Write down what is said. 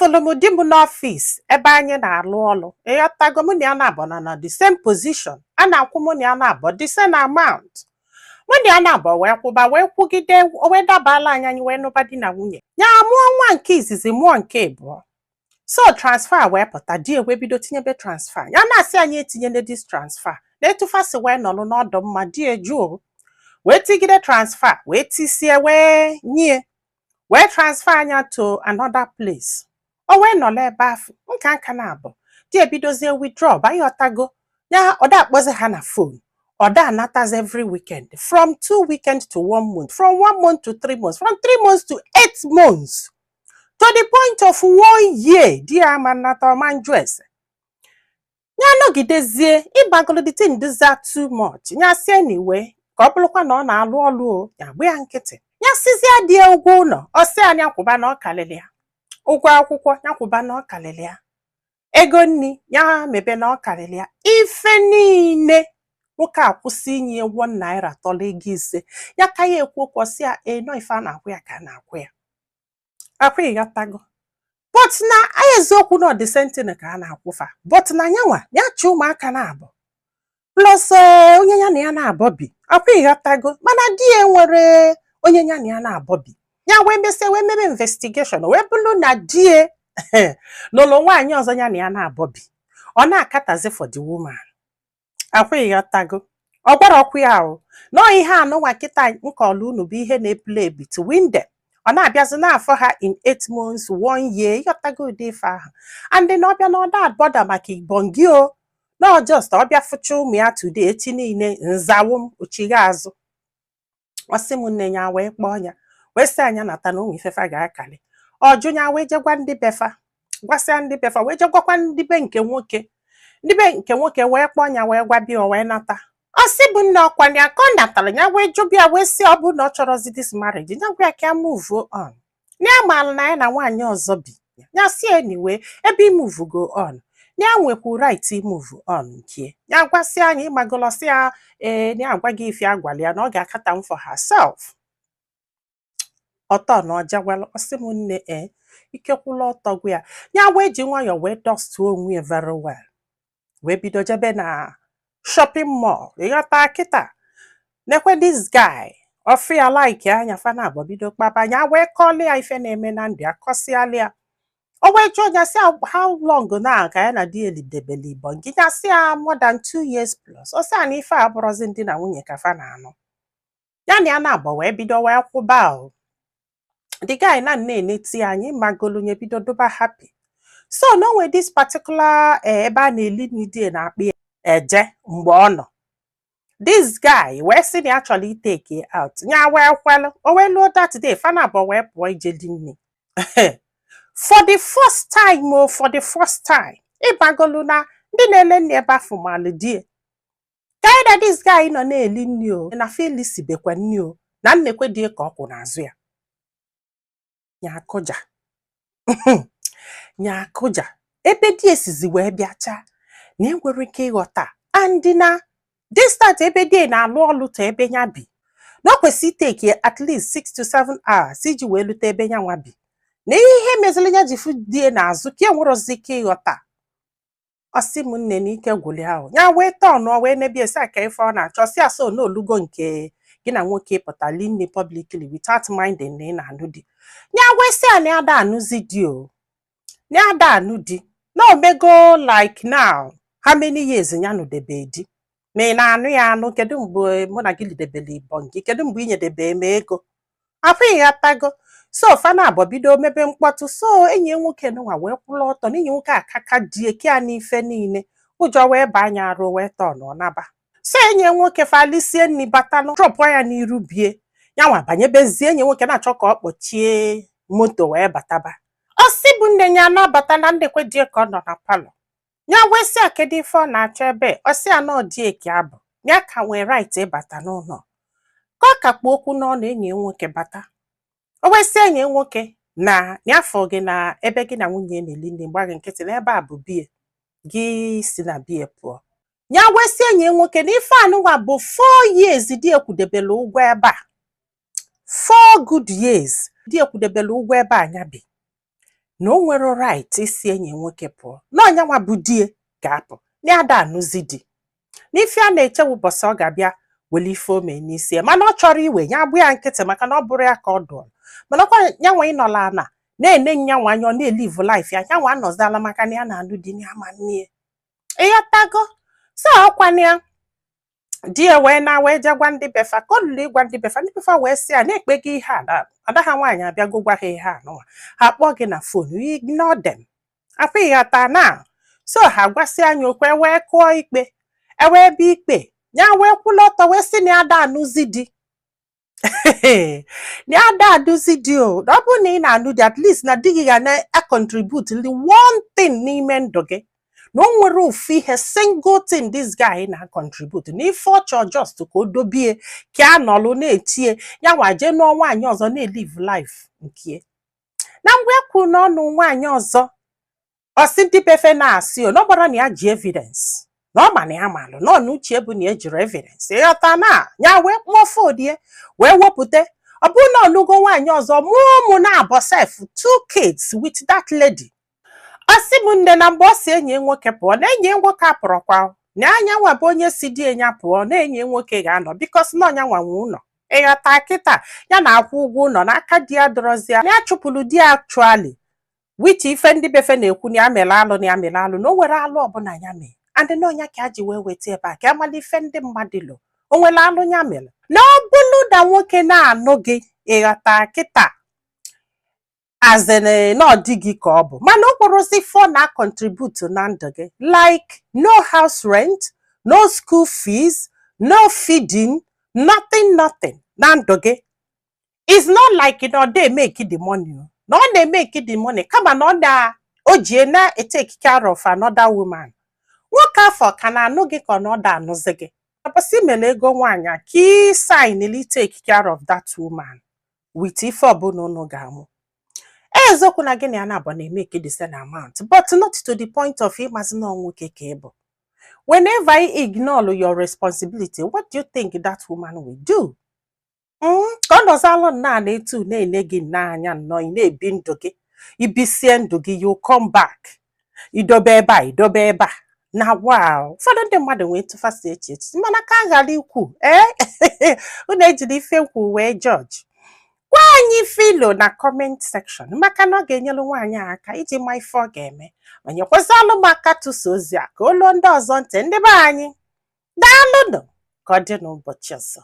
Afụlụ m di m n'ọfịs ebe anyị na-alụ ọlụ. Ịghọtago? Mụ na ya na-abụ na na the same position, a na-akwụ mụ na ya na-abụ the same amount. Mụ na ya na-abụ wee kwụba, wee kwụgide, o wee dabala anyị, anyị wee nụba di na nwunye. Ya mụọ nwa nke izizi, mụọ nke abụọ. So transfer wee pụta, di wee bido tinyebe transfer. Ya na-asị anyị etinyela this transfer na etufasi wee nọrọ n'ọdụ mma. Di ejuo wee tigide transfer, wee tisie, wee nye, wee transfer anya to another place. O wee nọrọ ebe afọ nka nka na abụ, di ebidozie withdraw bayọtago ya. Ọda akpọzi ha na phone, ọda anatazi every weekend, from 2 weekend to one month, from one month to 3 months, from 3 months to 8 months, to the point of one year. Di ya ama nnata, ọma njụ ese. Ya nọgidezie ịgbagolo, the thing dịza too much. Ya sie anyway, ka ọ bụrụkwa na ọ na-alụ ọlụ, o ya gba ya nkịtị. Ya sizie di ya ụgwọ ụlọ, ọ sị anyị akwụba na ọ karịrị ya, ụgwọ akwụkwọ ya kwụba na ọ karịrị ya, ego nri ya mebe na ọ karịrị ya, ife niile. Nwoke akwụsị inye ₦1 tọrọ ego 5 ya ka ya ekwu okwu. Ọsị ya enọ ife a na-akwụ ya ka a na-akwụ ya akwụ. Ịghọtago? But na eziokwu na ọdị same ka a na-akwụfa, but na nyanwa ya chi ụmụaka na-abụ plus onye ya na ya na-abọ bi akwa. Ịghọtago? Mana di ya nwere onye ya na ya na-abọ bi. Ya wee mesịa, wee mebe investigation, wee bụrụ na di ya lụrụ nwaanyị ọzọ ya na ya na-abọ bi. Ọ na-akatazi for the woman akwa. Ịghọtago? Ọ gwara ọkụ ya o nọọ ihe anụnwa kịta nkọlụ unu bụ ihe na-eplay between them. Ọ na-abịazi n'afọ ha in 8 months, one year. Ịghọtago ụdị ife ahụ? And na ọbịa na ọda bother maka ibongi o no, just ọbịa fụcha ụmụ ya today, echi niile nzawo m ochigha azụ. Ọsị m nne, ya wee kpọọ ya, wee sị anya nata na ụmụ ifefa ga-akali. Ọjụ ya wee jegwa ndị befa, gwasịa ndị befa, wee jegwakwa ndị be nke nwoke. Ndị be nke nwoke wee kpọọ ya, wee gwa bịa, o wee nata. Ọ sị bụ nne, ọkwa ya ka ọ natara, ya wee jụbịa, wee sị ọ bụ na ọ chọrọzi this marriage, ya gwa ya ka ya move on, ya maara na ya na nwaanyị ọzọ bi. Ya si anyway, ebe i move go on, ya nwekwu right i move on nke ya. Gwasị anyị ịmagolọsị ya ee, na ya agwa gị ife agwala ya na ọ ga-akata m for herself ọtọ na ọjagwala. Ọsị m nne, ee, ike kwụla ọtọ gwa ya. Ya wee ji nwayọọ wee dọstuo onwe ya very well, wee bido jebe na shopping mall. Ịghọta kịta? Nekwe this guy ọfụ ya, like anya fa na abụọ bido kpaba. Ya wee kọọlụ ya ife na-eme na ndụ ya, kọsịalị ya. O wee jụọ ya sị how long na ka ya na di elidebele igbo nke ya. Sị ya more than 2 years plus. Ọ sị ya na ife a abụrọzi ndị na nwunye ka fa na-anụ. Ya na ya na-abọ wee bido wee kwụba o. The guy na na-eneti anyị magolu nye bido doba happy. So na o nwee this particular ebe a na-eli nri die na-akpị ya eje. Mgbe ọ nọ, this guy wee sị na ya chọrọ itake out. Ya wee kwelụ. O wee luo that day, fana abụọ wee pụọ ije di nri for the first time o, for the first time. Ịbagolu na ndị na-ele nri ebe afọ malụ die ka anyị na this guy nọ na-eli nri o, na Felix bekwa nri o na nnekwe die ka ọ kwụ n'azụ ya. Ya akụja, ya akụja ebe di esizi wee bịa chaa na enwere ike ịghọta and na distance ebe di na-alụ ọlụ to ebe ya bi, na o kwesịrị itake at least 6 to 7 hours iji wee lute ebe ya nwa bi, na ihe meziri ya ji fụ die n'azụ ka e nwerozi ike ịghọta. Ọsị m nne, na ike gwụrụ ahụ. Ya wee tọnụọ, wee nebie sị ka ife ọ na-achọ, si asọ na olugo nke gị na nwoke pụta linne publicly without minding na ị na-anụ di. Ya wee sị ya na ya da anụzi di o, na ya da anụ di, na omego like now how many years ya nụdebe di, ma ị na-anụ ya anụ. Kedu mgbe mụ na gị lidebere ibọn gị? Kedu mgbe ị nyedebe m ego afọ? Ịghọtago? So fana abụọ bido mebe mkpọtụ. So enyi ya nwoke nụnwa wee kwụrụ ọtọ na enyi nwoke akaka di eke ya n'ife niile. Ụjọ wee baa anya arụ, wee tọọ na ọnaba. So enyi ya nwoke falisie nri batalụ, dropụ ya n'iru bie ya nwa banyebezie. Enyi nwoke na-achọ ka ọ kpọchie moto wee bataba. Ọ sị bụ nne, ya anabata na ndekwe die ka ọ nọ na parlour. Ya wee sị ya kedu ife ọ na-achọ ebe. Ọ sị ya na ọ dị eke abụ ya ka nwee right ịbata n'ụlọ ka ọ kakpuo okwu n'ọnụ. Enyi ya nwoke bata, o wee sị enyi ya nwoke na n'afọ gị na ebe gị na nwunye na-eli nri, gba gị nkịtị na ebe a bụ bie gị si na bie pụọ. Ya wee sị enyi ya nwoke na ife anụnwa bụ 4 years di ekwudebere ụgwọ ebe a, 4 good years di ekwudebere ụgwọ ebe a ya bi. Na o nwere right isi enyi nwoke pụọ, na ọnyanwa bụ die ga-apụ, na ya da anụzi di, n'ife a na-echewu ụbọchị ọ ga-abịa were ife ome n'isi ya. Mana ọ chọrọ iwe ya agbụ ya nkịtị, maka na ọ bụrụ ya ka ọ dụọ. Mana ọkwa nyanwa ịnọla ana na-ene nyanwa anya, ọ na-e live life ya, nyanwa anọzala, maka na ya na-alụ di ya ma nne. Ịghọtago? So ọkwana ya di ya wee na wee jee gwa ndị befa ka ọ lụrụ ịgwa ndị befa. Ndị befa wee sị ya na-ekpe gị ihe a na ada ha nwaanyị abịago gwa ha ihe a nụnwa. Ha kpọọ gị na phone, you ignore them. Afọ ịghọta na so ha gwasị anyị okwu, e wee kụọ ikpe, e wee bịa ikpe ya, wee kwụla ọtọ wee sị na ya da anụzi di, na ya da anụzi di. O na ọ bụrụ na ị na-anụ di, at least na di gị ga na-contribute one thing n'ime ndụ gị, na o nwere ofu ihe, single thing this guy na-contribute na ife ọ chọọ, just ka o dobie ka a nọlụ na-etie ya nwa jee nụọ nwaanyị ọzọ, na-e live life nke. Na mgbe e kwuru n'ọnụ nwaanyị ọzọ, ọ sị ndị befe na-asị o na ọ gbara na ya ji evidence, na ọ ma na ya malụ na ọ na uche bụ na ejiri evidence. Ịghọta? Na ya wee kpọọ phone ya wee wepụta, ọ bụrụ na ọnụgo nwaanyị ọzọ, mụọ ụmụ na abọ sef, two kids with that lady. Ọ sị m nne, na mgbe ọ si enyi nwoke pụọ, na enyi nwoke apụrọkwa, na anya nwa bụ onye si di enya pụọ, na enyi nwoke ga-anọ because na ọnya nwa nwe ụlọ. Ịghọta? Kịta ya na-akwụ ụgwọ ụlọ n'aka di ya dọrọzi ya, na ya chụpụrụ di ya actually, which ife ndị befe na-ekwu na ya mere alụ, na ya mere alụ, na o nwere alụ ọbụla ya mere, and na ọnya ka a ji wee weta ebe a ka amala ife ndị mmadụ lụ, o nwere alụ ya mere. Na ọ bụrụ na nwoke na-anụ gị, ịghọta kịta, azịrị na ọ dị gị ka ọ bụ, mana o kpọrọzi fọ na contribute na ndụ gị, like no house rent, no school fees, no feeding, nothing, nothing na ndụ gị. It's not like na ọ dey make the money o, na ọ na-emeke the money, kama na ọ na o jie na take care of another woman. Nwoke afọ ka na-anụ gị ka ọ na ọ da anụzi gị. Ọbọsị mere ego nwaanyị a ka ị sign take care of that woman with ife ọbụla unu ga-amụ. Eziokwu na gị na ya na-abụ na-emeke the same amount, but not to the point of ịmazi na ọ nwoke ka ị bụ. Whenever you ignore your responsibility, what do you think that woman will do? Ka ọ nọzalụ nnọọ na-etu na-ene gị nnọọ anya nnọọ, ị na-ebi ndụ gị, ibisie ndụ gị, you come back, idobe ebe a, idobe ebe a na wow. Ụfọdụ ndị mmadụ nwee tụfasị echi echiche, mana ka a ghara ikwu ee, unu ejiri ife nkwu wee judge. Gwa anyị filo na comment section, maka na ọ ga-enyere nwaanyị a aka iji ma ife ọ ga-eme, ma nyekwazalụ m aka tụsa ozi a ka o luo ndị ọzọ ntị. Ndị be anyị, daalụnụ. Ka ọ dị n'ụbọchị ọzọ.